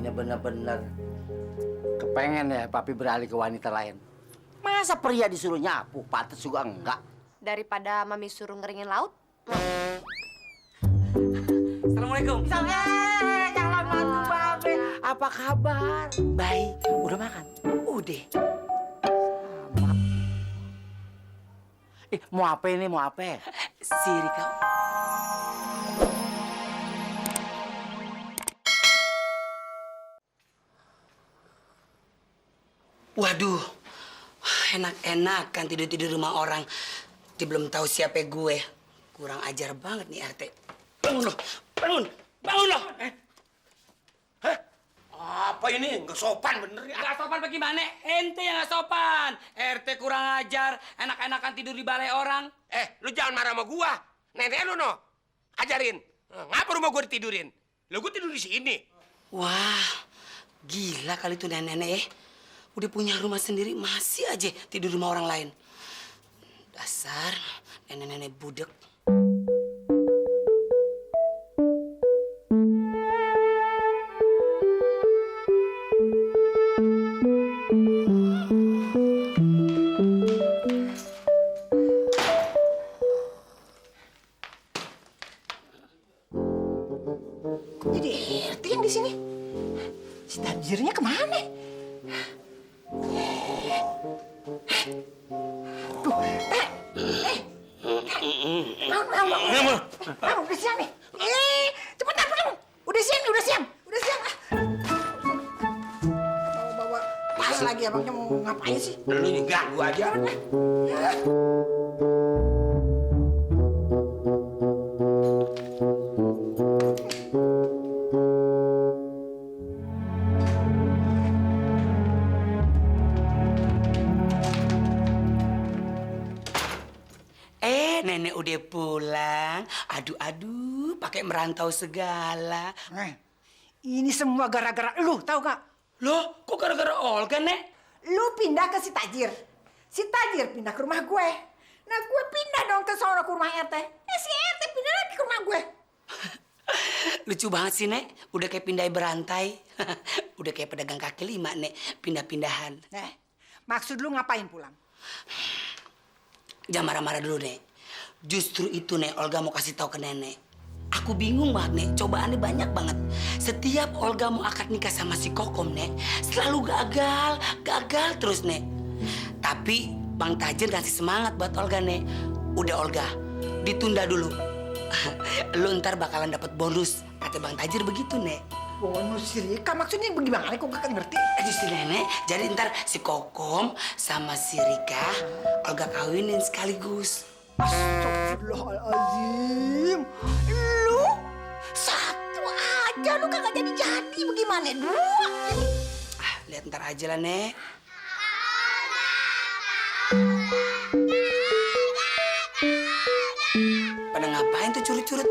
Mamanya bener-bener kepengen ya papi beralih ke wanita lain. Masa pria disuruh nyapu, pantes juga enggak. Daripada mami suruh ngeringin laut. Assalamualaikum. Calon mantu babe. Apa kabar? Baik. Udah makan? Udah. Sama. Mau apa ini? Mau apa? Siri kau. Waduh, enak-enak kan tidur-tidur rumah orang. Dia belum tahu siapa gue. Kurang ajar banget nih RT. Bangun loh, bangun, bangun loh. Apa ini? Nggak sopan bener ya? Nggak sopan bagaimana? Ente yang nggak sopan. RT kurang ajar, enak-enakan tidur di balai orang. Lu jangan marah sama gua. Nenek lu no. Ajarin. Ngapa rumah gua ditidurin? Lu gua tidur di sini. Wah, gila kali tuh nenek-nenek ya. Udah punya rumah sendiri masih aja tidur rumah orang lain. Dasar nenek-nenek budek. Kok jadi RT yang di sini? Si tajirnya kemana? Tuh, Bangun, udah siang nih. Cepetan, cepetan. Udah siang nih, udah siang. Udah siang. Bawa tas lagi, abangnya mau ngapain sih? Lu ini ganggu aja. Nenek udah pulang. Aduh, pakai merantau segala. Ini semua gara-gara lu, tahu gak? Loh, kok gara-gara Olga, Nek? Lu pindah ke si tajir. Si tajir pindah ke rumah gue. Nah, gue pindah dong ke sono ke rumah RT. Si RT pindah lagi ke rumah gue. Lucu banget sih, Nek. Udah kayak pindah berantai. Udah kayak pedagang kaki lima, Nek. Pindah-pindahan. Maksud lu ngapain pulang? Jangan marah-marah dulu, Nek. Justru itu, Nek, Olga mau kasih tahu ke Nenek. Aku bingung banget, Nek. Cobaannya banyak banget. Setiap Olga mau akad nikah sama si Kokom, Nek, selalu gagal terus, Nek. Tapi Bang Tajir kasih semangat buat Olga, Nek. Udah, Olga, ditunda dulu. Lu ntar bakalan dapat bonus. Kata Bang Tajir begitu, Nek. Bonus si Rika, maksudnya bagaimana? Kok gak ngerti? Justru Nenek, jadi ntar si Kokom sama si Rika Olga kawinin sekaligus. Astagfirullahaladzim. Lu satu aja lu kagak jadi bagaimana? Dua. Lihat ntar aja lah, Nek. Pada ngapain tuh curut-curut?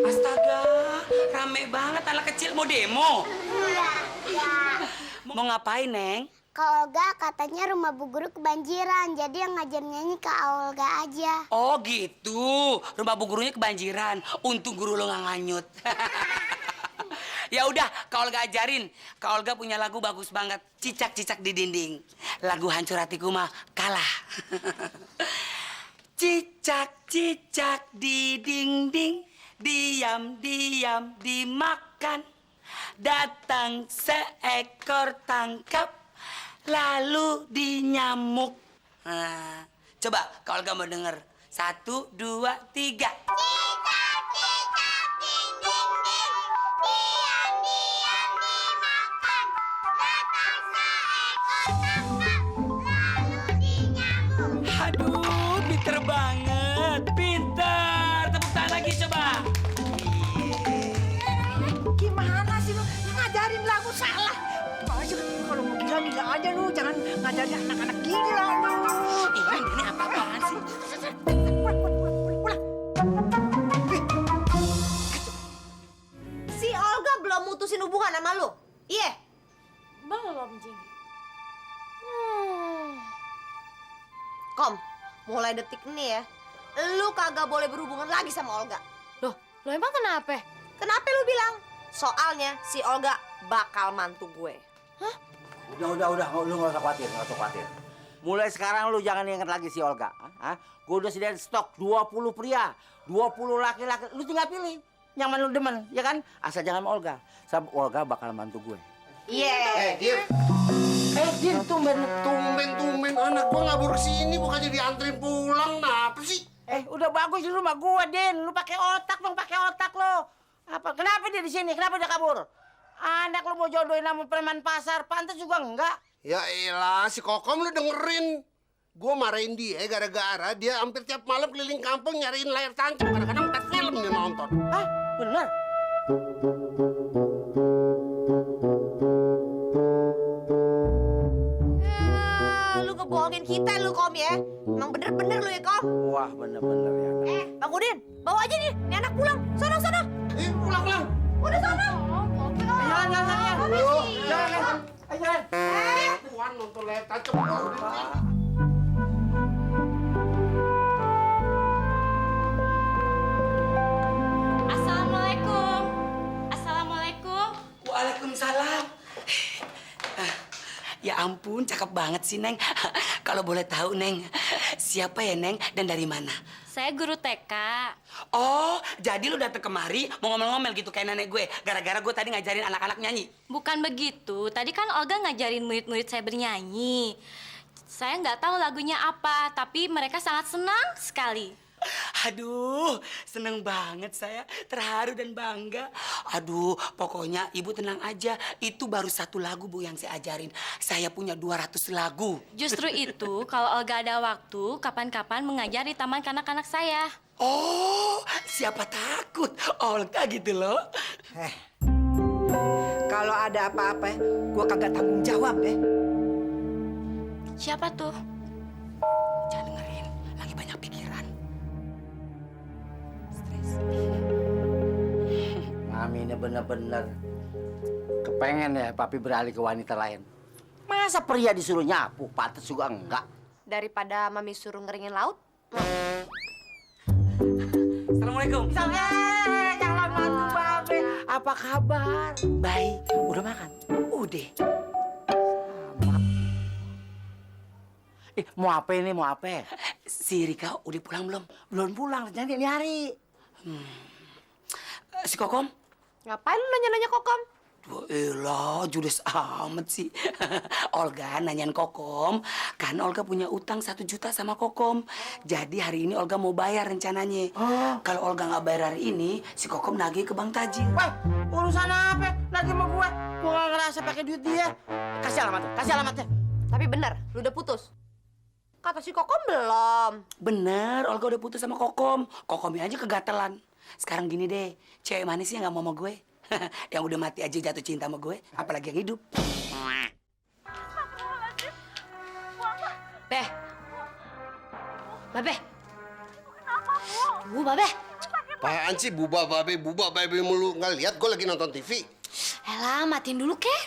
Astaga, rame banget anak kecil mau demo. Mau ngapain, Neng? Kak Olga katanya rumah Bu Guru kebanjiran, jadi yang ngajar nyanyi Kak Olga aja. Oh gitu, rumah bu gurunya kebanjiran. Untung guru lo nggak nganyut. Ya udah, Kak Olga ajarin. Kak Olga punya lagu bagus banget, Cicak-cicak di dinding. Lagu hancur hatiku mah kalah. Cicak-cicak di dinding, diam-diam dimakan. Datang seekor tangkap, lalu dinyamuk. Nah, coba kalau Olga mau denger. 1, 2, 3. Cicak-cicak di dinding, diam-diam dimakan. Datang seekor tangkap, lalu dinyamuk. Aduh, pinter banget. Pinter. Tepuk tangan lagi coba. Gimana sih lu ngajarin lagu salah? Kalau mau gila aja lu, jangan ngajarin anak-anak gila lu. Ini apa-apaan sih? Pulang. Si Olga belum mutusin hubungan sama lu? Iya? Belum, Jing. Kom, mulai detik ini ya, lu kagak boleh berhubungan lagi sama Olga. Loh emang kenapa? Kenapa lu bilang? Soalnya si Olga bakal mantu gue. Udah, lu nggak usah khawatir. Mulai sekarang lu jangan ingat lagi si Olga. Gue udah sediain stok 20 pria, 20 laki-laki. Lu tinggal pilih yang mana lu demen, ya kan? Asal jangan sama Olga. Sebab Olga bakal mantu gue. Iya. Din, tumben. Tumben anak gua ngabur sini bukannya dianterin pulang. Apa sih? Udah bagus di rumah gue, Din. Lu pakai otak dong, pakai otak lo. Apa? Kenapa dia di sini? Kenapa dia kabur? Anak lu mau jodohin sama preman pasar, pantas juga enggak. Ya elah, si Kokom lu dengerin. Gua marahin dia gara-gara dia hampir tiap malam keliling kampung nyariin layar tancap. Kadang-kadang ntar film dia nonton. Hah? Bener? Lu ngebohongin kita lu, Kom ya. Emang bener-bener lu ya, Kom. Wah, bener-bener ya. Bang Udin, bawa aja nih anak pulang. Sono. Pulang. Udah sono. Jangan. Tuan nonton layar tancap. Assalamualaikum. Waalaikumsalam. Ya ampun, cakep banget sih, Neng. Kalau boleh tahu, Neng, siapa ya, Neng, dan dari mana? Saya guru TK. Oh, jadi lu datang kemari mau ngomel-ngomel gitu kayak nenek gue. Gara-gara gue tadi ngajarin anak-anak nyanyi. Bukan begitu. Tadi kan Olga ngajarin murid-murid saya bernyanyi. Saya nggak tahu lagunya apa, tapi mereka sangat senang sekali. Aduh, seneng banget saya. Terharu dan bangga. Aduh, pokoknya ibu tenang aja. Itu baru satu lagu, Bu, yang saya ajarin. Saya punya 200 lagu. Justru itu, kalau Olga ada waktu, kapan-kapan mengajar di taman kanak-kanak saya. Oh, siapa takut? Olga gitu loh. Kalau ada apa-apa, gue kagak tanggung jawab deh. Siapa tuh? Jangan dengerin, lagi banyak pikiran. Stres. Mami ini bener-bener kepengen ya papi beralih ke wanita lain. Masa pria disuruh nyapu, pantas juga enggak. Daripada mami suruh ngeringin laut. Assalamualaikum. Jangan mantu babe. Apa kabar? Baik. Udah makan? Udah. Mau apa ini? Mau apa? Si Rika udah pulang belum? Belum pulang, jadi ini hari. Si Kokom? Ngapain lu nanya-nanya Kokom? Wah, elah, judes amat sih. Olga nanyain Kokom, kan Olga punya utang 1 juta sama Kokom. Jadi hari ini Olga mau bayar rencananya. Kalau Olga nggak bayar hari ini, si Kokom nagih ke Bang Tajir. Wah, urusan apa? Lagi sama gua. Gua nggak ngerasa pakai duit dia. Kasih alamatnya. Tapi bener, lu udah putus. Kata si Kokom belum. Bener, Olga udah putus sama Kokom. Kokomnya aja kegatelan. Sekarang gini deh, cewek mana sih yang nggak mau sama gue? Yang udah mati aja jatuh cinta sama gue, apalagi yang hidup. Beh. Babe. Babe. Apaan sih buba babe mulu? Nggak lihat gue lagi nonton TV. Elah, matiin dulu, Ke.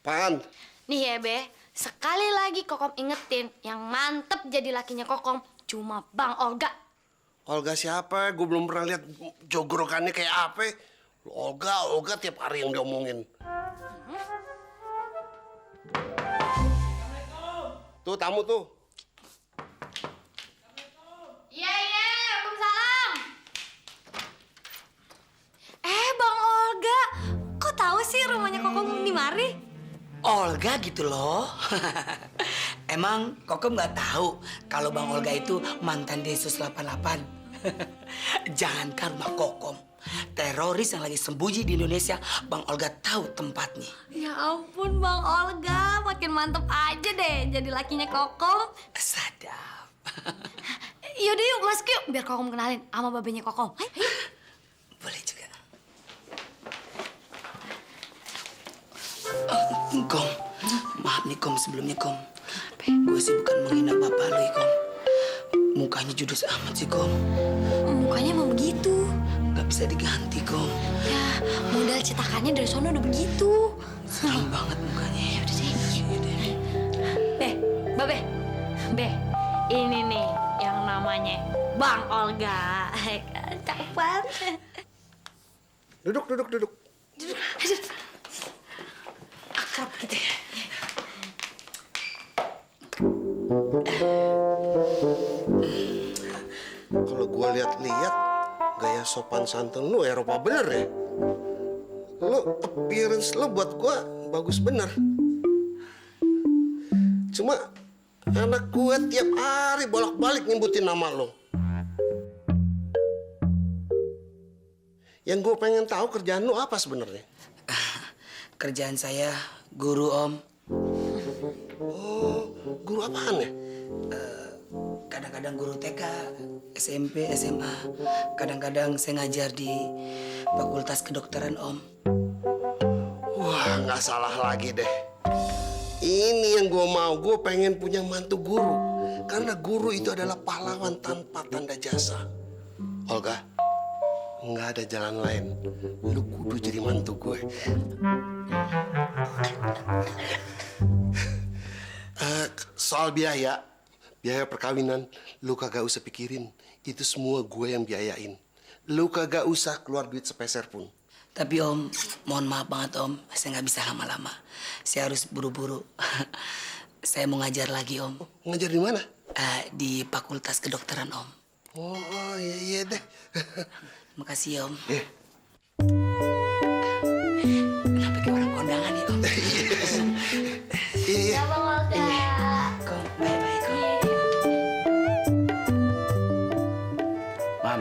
Apaan? Nih ya, Be. Sekali lagi Kokom ingetin, yang mantep jadi lakinya Kokom cuma Bang Olga. Olga siapa? Gue belum pernah lihat jogorokannya kayak apa. Olga tiap hari yang diomongin. Tuh tamu tuh. Iya, Waalaikumsalam. Bang Olga, kok tahu sih rumahnya Kokom di mari? Olga gitu loh. Emang Kokom nggak tahu kalau Bang Olga itu mantan Densus 88. Jangankan rumah Kokom, teroris yang lagi sembunyi di Indonesia, Bang Olga tahu tempatnya. Ya ampun Bang Olga, makin mantep aja deh jadi lakinya Kokom. Sadap. Yaudah yuk masuk yuk, biar Kokom kenalin sama babenya Kokom. Ayo. Boleh juga. Kom, maaf nih Kom sebelumnya Kom. Gue sih bukan menghina bapak lo ya Kom. Mukanya judes amat sih Kom. Mukanya emang begitu. Gak bisa diganti Kom. Ya, modal cetakannya dari sono udah begitu. Serem banget mukanya. Yaudah deh. Yaudah. Babe. Be, ini nih yang namanya Bang Olga. Cakep banget. Duduk. Aduh. Akrab gitu ya. Kalau gua lihat-lihat, gaya sopan santun lu Eropa bener ya. Lu appearance lu buat gua bagus bener. Cuma anak gua tiap hari bolak-balik nyebutin nama lu. Yang gue pengen tahu kerjaan lu apa sebenarnya? Kerjaan saya guru, Om. Oh, guru apaan ya? Kadang-kadang guru TK, SMP, SMA. Kadang-kadang saya ngajar di Fakultas Kedokteran, Om. Wah, nggak salah lagi deh. Ini yang gue mau. Gue pengen punya mantu guru. Karena guru itu adalah pahlawan tanpa tanda jasa. Olga, nggak ada jalan lain. Lu kudu jadi mantu gue. Soal biaya perkawinan, lu kagak usah pikirin. Itu semua gue yang biayain. Lu kagak usah keluar duit sepeser pun. Tapi Om, mohon maaf banget Om, saya nggak bisa lama-lama. Saya harus buru-buru. Saya mau ngajar lagi Om. Oh, ngajar di mana? Di Fakultas Kedokteran Om. Oh iya deh. Makasih Om. Eh. Kenapa kayak orang kondangan ya Om? Iya. Bang Olga. Kom, bye-bye Kom. Mam,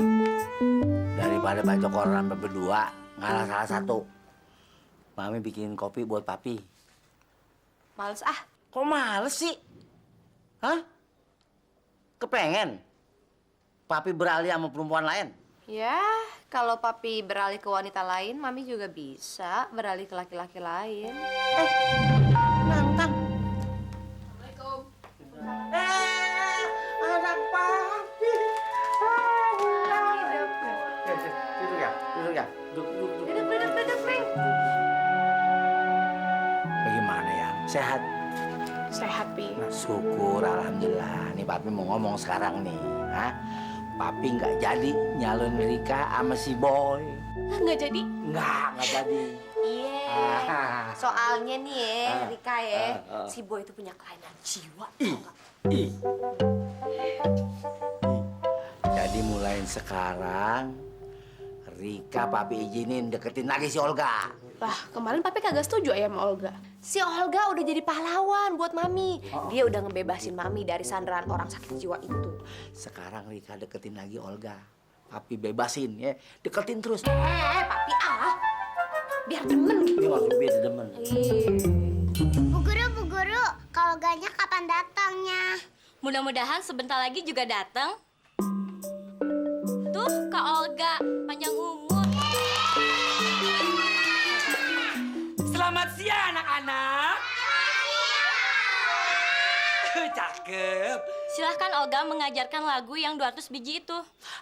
daripada baca koran berdua, ngalah salah satu. Mami bikin kopi buat papi. Males ah. Kok males sih? Hah? Kepengen? Papi beralih sama perempuan lain? Ya, kalau papi beralih ke wanita lain, mami juga bisa beralih ke laki-laki lain. Nantang. Assalamualaikum. Anak papi. Duduk ya. Duduk. Duduk, Neng. Bagaimana ya? Sehat? Sehat, Pi. Nah, syukur, alhamdulillah. Nih papi mau ngomong sekarang nih. Hah? Papi nggak jadi nyalon Rika sama si Boy. Nggak jadi? Nggak jadi. Iya. Soalnya nih ya, Rika ya, ah. si Boy itu punya kelainan jiwa. Ih. Jadi mulai sekarang Rika papi izinin deketin lagi si Olga. Lah, kemarin papi kagak setuju ya sama Olga. Si Olga udah jadi pahlawan buat mami. Dia udah ngebebasin mami dari sandaran orang sakit jiwa itu. Sekarang Rika deketin lagi Olga. Papi bebasin ya, deketin terus. Papi biar demen gitu. Dia langsung biar demen. Bu Guru, kalau Olganya kapan datangnya? Mudah-mudahan sebentar lagi juga datang. Tuh, Kak Olga, panjang umur. Selamat siang anak-anak. Cakep. Silahkan Olga mengajarkan lagu yang 200 biji itu.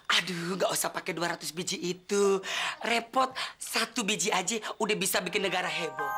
Aduh, nggak usah pakai 200 biji itu. Repot, 1 biji aja udah bisa bikin negara heboh.